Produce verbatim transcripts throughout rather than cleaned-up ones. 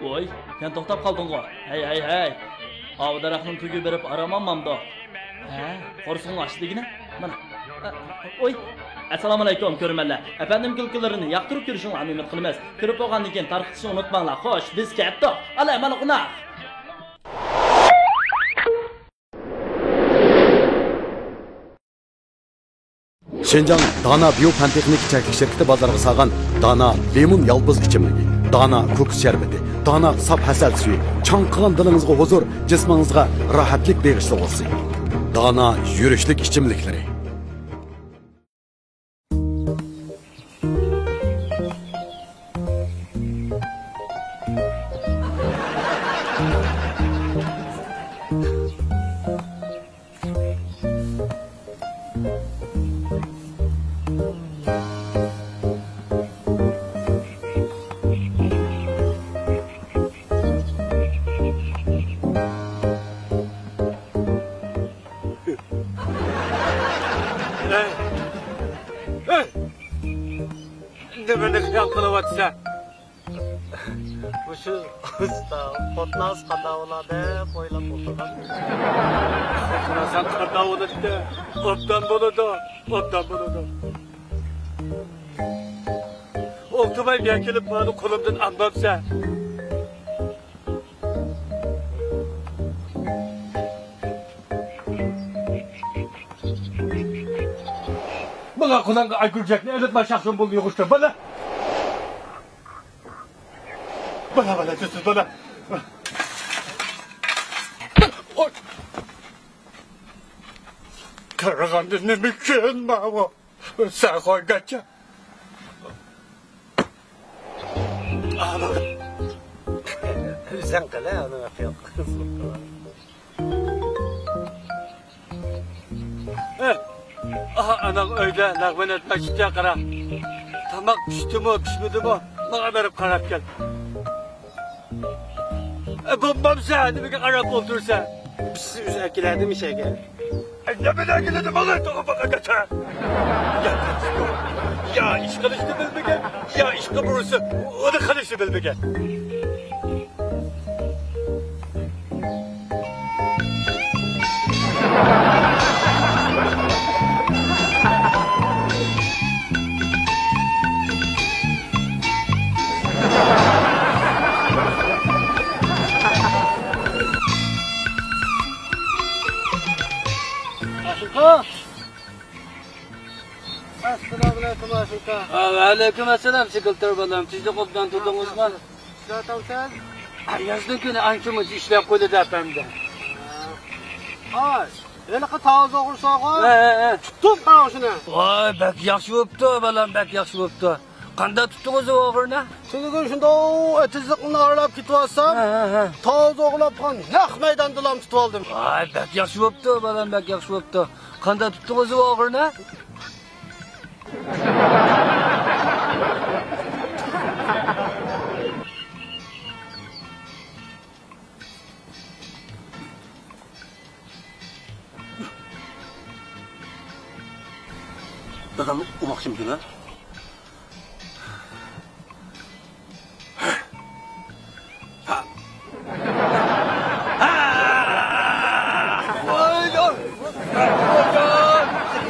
ۋوي، سەن توختاپ قالدىڭغۇ؟ ھەي، ھەي، ھەي! ئاۋۇ دەرەخنىڭ تۈگى بېرىپ ئارام ئالمامدۇ؟ ھە؟ قورسىقىڭ ئاچتى دېگىنە؟ مانا. ئوي! ئەسسالامۇئەلەيكۇم، كۆرۈرمەنلەر. ئەپەندىم كۈلكىلىرىنى ياقتۇرۇپ كۆرۈشۈڭلارنى ئۈمىد قىلىمىز. كۆرۈپ بولغاندىن كېيىن تارقىتىشنى ئۇنتۇماڭلار. خوش، بىز كەتتۇق. ئالە، مانا قوناق! شىنجاڭ دانا بىيو پەن تېخنىكا چەكلىك شىركىتى بازارغا سالغان دانا لىمون يالپۇز ئىچىملىكى، دانا كوكۇس شەربىتى، دانا ساپ ھەسەل سۈيى چاڭقىغان دىلىڭىزغا ھۇزۇر، جىسمىڭىزغا راھەتلىك بېغىشلىغۇسى. دانا يۈرۈشلۈك ئىچىملىكلىرى. نېمىنى خىيال قىلىۋاتىسەن؟ مۇشۇ ئۇستا قوتناس قانداق بولار دەپ ئويلاپ ئولتۇرغان. قوتناس قانداق بولىدۇ؟ ئوبدان بولىدۇ، ئوبدان بولىدۇ. ئولتۇرماي بۇ يەرگە كېلىپ مانا قولۇمدىن ئالمامسەن. ماڭا قۇلاڭغا ئايگۈلجەكنى ئېلىپ ما شاخسۇن بولدى يوغۇشتا بالا. بالا، بالا، تۈزسىز بالا. قارىغاندا نېمە كۆن ماۋۇ؟ سەن قويغاچە. ئۆزەڭ قىلە، ئۇنى ياق. ئاھ، ئاناڭ ئۆيدە لەغمەن ئەتمەكچىكەن، قارا. تاماق پىشتىمۇ، پىشمىدىمۇ، ماڭا بېرىپ قاراپ كەل. ئە، بولمامسەن، نېمىگە قاراپ ئولتۇرسەن؟ پىشسا ئۆزى ئەكېلەردىمۇ شەگە. ئە، نېمىنى ئەكېلىدۇ، ماڭا توغرا باققاچە. يا، يا ئىش قىلىشنى بىلمىگەن، يا ئىشقا بۇرۇلسا، ئۇنى قىلىشنى بىلمىگەن. ئەسسالامۇئەلەيكۇم، ئاشۇكا. ۋەئەلەيكۇم ئەسسالام، سېكرېتار بالام. تېزدە ئوبدان تۇردىڭىزمۇ؟ ئىشلەۋاتامسەن؟ يازدىن كۈنى ئانچە-مۇنچە ئىشلەپ قويدى-دە، ئەپەندى. ھاي، ھېلىقى تاۋۇز ئوغرىسىغۇ؟ ھە، ھە، ھە. تۇتتۇم قاراڭ شۇنى. ۋاي، بەك ياخشى بوپتۇ، بالام، بەك ياخشى بوپتۇ. قانداق تۇتتىڭىز ئۇ ئوغرىنى؟ تۈنۈگۈن شۇنداق ئېتىزلىقنى ئارىلاپ كېتىۋاتسام، ھە، ھە، ھە. تاۋۇز ئوغرىلاپ قالغان نەق مەيداندىلا تۇتۇۋالدىم. ۋاي، بەك ياخشى بوپتۇ، بالام، بەك ياخشى بوپتۇ. قانداق تۇتتىڭىز ئۇ ئوغرىنى؟ دادام ئۇماقچىمىكىن ھە؟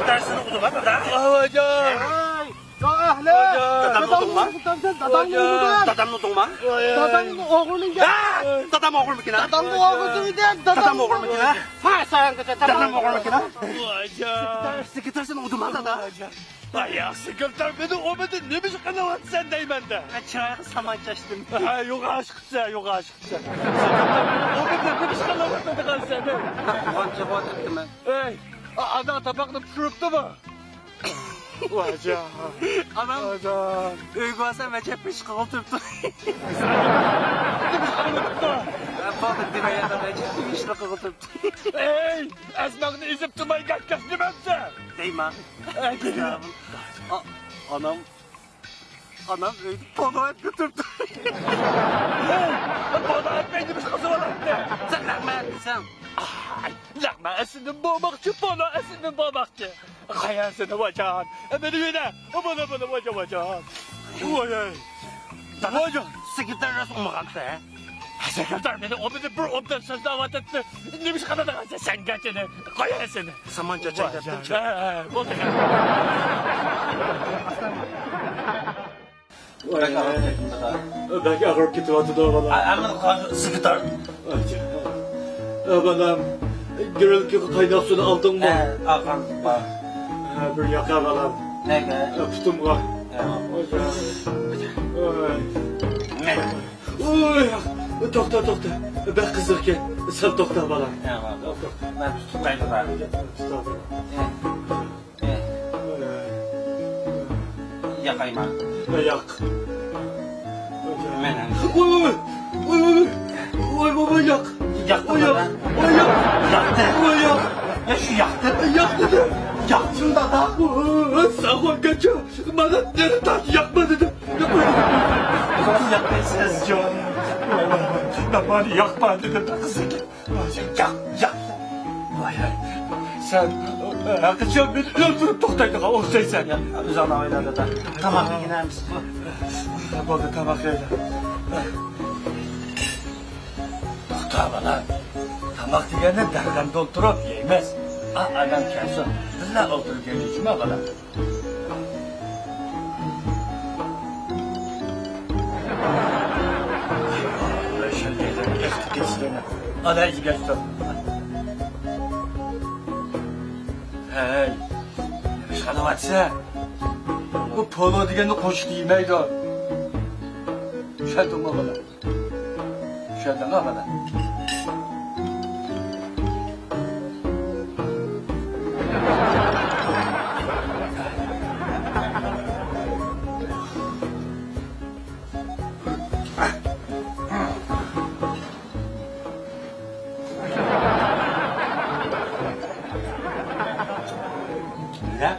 دەرسىنى ئۇقتۇڭ ھە دادا؟ ۋايجان! ۋاي! يا ئەھلى! دادامنى ئۇدۇڭما؟ دادامنى ئۇدۇڭما؟ دادامنى ئۇدۇڭما؟ دادامنى ئوغرىنى. دادام ئوغرىمىكىن ھە؟ دادامنى ئوغرىسى دېدىم. دادام ئوغرىمىكىن ھە؟ ھە، ساڭا دادام ئوغرىمىكىن ھە؟ ۋايجان! سېكرېتارسىنى ئۇدۇڭما دادا؟ ۋاي يا سېكرېتار، مېنى ئۇ مېنى نېمە ئىش قىلىۋاتىسەن دەيمەن-دە. چىرايىغا سامان چاچتىم. ھە، يوق ئاشىقىسەن، يوق ئاشىقسەن. سېكرېتار، ئۇ مېنى نېمە ئىش قىلىۋاتىدىغانسەن؟ غۇنچە قىلىۋاتىپتىمەن. ئەي، ئانا تاماقنى پىشۇرۇپتىمۇ؟ ۋاجان. ئانام ئۆيگە بارسام ئەجەب پىشقىغىلى تۇرۇپتۇ. نېمە ئىش قىلىۋاتىپتۇ؟ بولدى دېمەي ئانام ئەجەب پىشقىغىلى تۇرۇپتۇ. ئەي، ئەزمەڭنى ئېزىپ تۇرماي گەپ گەپ نېمەمسەن؟ دەيمەن. ئانام، ئانام ئۆيدە پونا ئەتكە تۇرۇپتۇ. پونا ئەتمەي نېمە قىلسا بولاتتى؟ سەن لەغمەن دېسەڭ. ئاي، لەغمەن ئەسلىدىن بولماقچى، پونا ئەسلىدىن بولماقچى. قايان سېنى ۋاجان؟ مېنى يۆنە. بولە، بولە، ۋاجان، ۋاجان. ۋاي، ئاي. دادا، ۋاجان. سېكرېتار راست ئۇقمىغانتى. سېكرېتار مېنى ئوبدان بىر ئوبدان سۆزلەۋاتاتتى. نېمىشقا دېدىڭ سەن گاچىنى؟ قوياي سېنى. سامان چاچاي دەپتىمچۇ؟ ھە، ھە، بولدى. بەك ئاغرىپ كەتتىم، دادا. بەك ئاغرىپ كېتىۋاتىدۇ، بالام. ئە، ئەمىن قان سېكرېتار. ئاچا. ئە، بالام، گرىلكىغا قايناق سۇنى ئالدىڭمۇ؟ ھە، ئالغان بار. ھە، بىر ياقا، بالام. نەگە؟ ئە، پۇتۇمغا. ھە. ئاچا. ئاي. نەگە؟ ئوي، توختا، توختا. بەك قىزىقكەن. سەل توختا، بالام. ھە، بار. توختا. مەن تۇتۇپ قايتىمەن. تۇتۇپ. ھە. ياقايما. ياق. مەن. ۋوي، ۋوي، ۋوي. ۋوي، ۋوي، ۋوي، ياق. ياقتى ۋوي، ياق. دادا. ۋوي، ياق. ياقتى. ۋوي، ياق. يا شۇ ياقتى. ياق دېدىم. ياق. شۇنداق دا. ۋوي، ساغ بول، كاچا. مانا نېرى تارت، ياقما دېدىم. ياقما دېدىم. سىز ياقمايسىز، جان. مانا ياقما دېدىم، قىزىم. ياق، ياق. ۋاي، ۋاي. سەن ھەقىچان مېنى ئۆلتۈرۈپ توختايدىغان ئوخشايسەن. ياق، ئۆزۈڭ ئويلا، دادا. تاماق يېگىن ئەمىسە. بولدى، تاماق يەيلى. توختا، بالا. تاماق دېگەننى بەردەمدە ئولتۇرۇپ يەيمىز. ئا، ئادەم كەلسۇن. بىللە ئولتۇرۇپ يەيلى، جۇما بالا. ئالاي، يېگەچتۇ. ھەي، نېمە ئىش قىلىۋاتىسەن؟ بۇ پولۇ دېگەننى قوشۇق يېمەيدۇ. چۈشەندىڭمۇ، بالا؟ چۈشەندىڭمۇ، بالا؟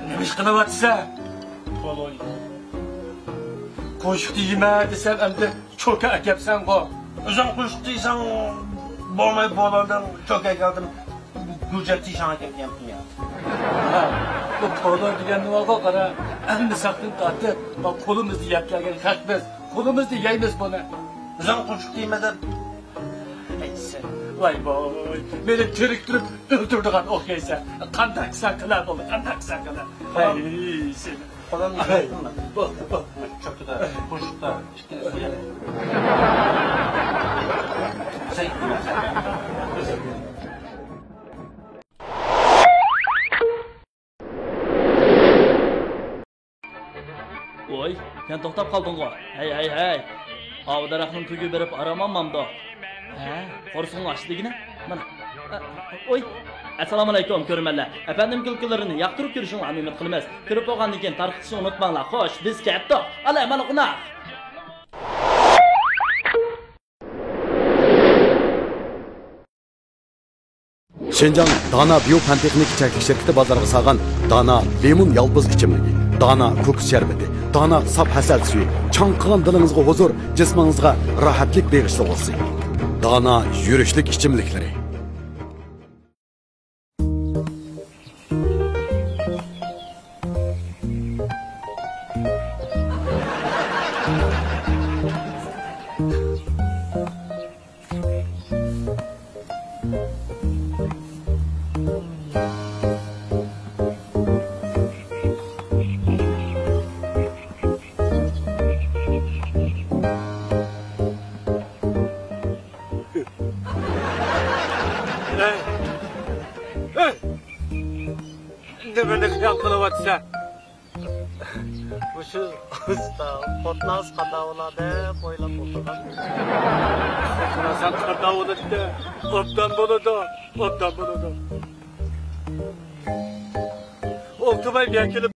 نېمە ئىش قىلىۋاتىسەن؟ پولۇ. قوشۇق يېمە دېسەم، ئەمدى چوكا ئەكەپسەنغۇ. ئۆزۈڭ قوشۇق دېسەڭ بولماي، بولدىڭ، چوكا ئەكەلدىم. گۈرجەك تېشىڭ ئەكەپ يەپتىم يا. ھە، بۇ پولۇ دېگەننى بارغۇ، قارا، ئەلمىساقتىن تارتىپ، بۇ قولىمىزدا يەپ كەلگەن خەقمىز. قولىمىزدا يەيمىز بۇنى. ئۆزۈڭ قوشۇق يېمە دەپ. ئەي سەن، ۋاي بوي، مېنى تىرىك تۇرۇپ ئۆلتۈرىدىغان ئوخشايسەن. قانداق قىلساڭ قىلە بولدى، قانداق قىلساڭ قىلە. ئەي سەن. قولۇمنى يەپتىممۇ؟ بولدى، بولدى. چوكىدا، قوشۇقتا، ئىككىلىسى يەپ. سەن. ۋوي، سەن توختاپ قالدىڭغۇ؟ ھەي، ھەي، ھەي! ئاۋۇ دەرەخنىڭ تۈگى بېرىپ ئارام ئالمامدۇ؟ ھە، قورسىقىڭ ئاچتى دېگىنە. مانا. ئوي! ئەسسالامۇئەلەيكۇم، كۆرۈرمەنلەر. ئەپەندىم كۈلكىلىرىنى ياقتۇرۇپ كۆرۈشۈڭلارنى ئۈمىد قىلىمىز. كۆرۈپ بولغاندىن كېيىن تارقىتىشنى ئۇنتۇماڭلار. خوش، بىز كەتتۇق. ئالاي، مانا قوناق. شىنجاڭ دانا بىيو پەن تېخنىكا چەكلىك شىركىتى بازارغا سالغان دانا لىمون يالپۇز ئىچىملىكى، دانا كوكۇس شەربىتى، دانا ساپ ھەسەل سۈيى چاڭقىغان دىلىڭىزغا ھۇزۇر، جىسمىڭىزغا راھەتلىك بېغىشلىغۇسى. دانا يۈرۈشلۈك ئىچىملىكلىرى. نېمىنى خىيال قىلىۋاتىسەن؟ مۇشۇ ئۇستا قورتناس قانداق بولار دەپ ئويلاپ ئولتۇرغان. سەن قانداق بولىدۇ؟ ئوبدان بولىدۇ، ئوبدان بولىدۇ. ئولتۇرماي بۇ يەرگە كېلىپ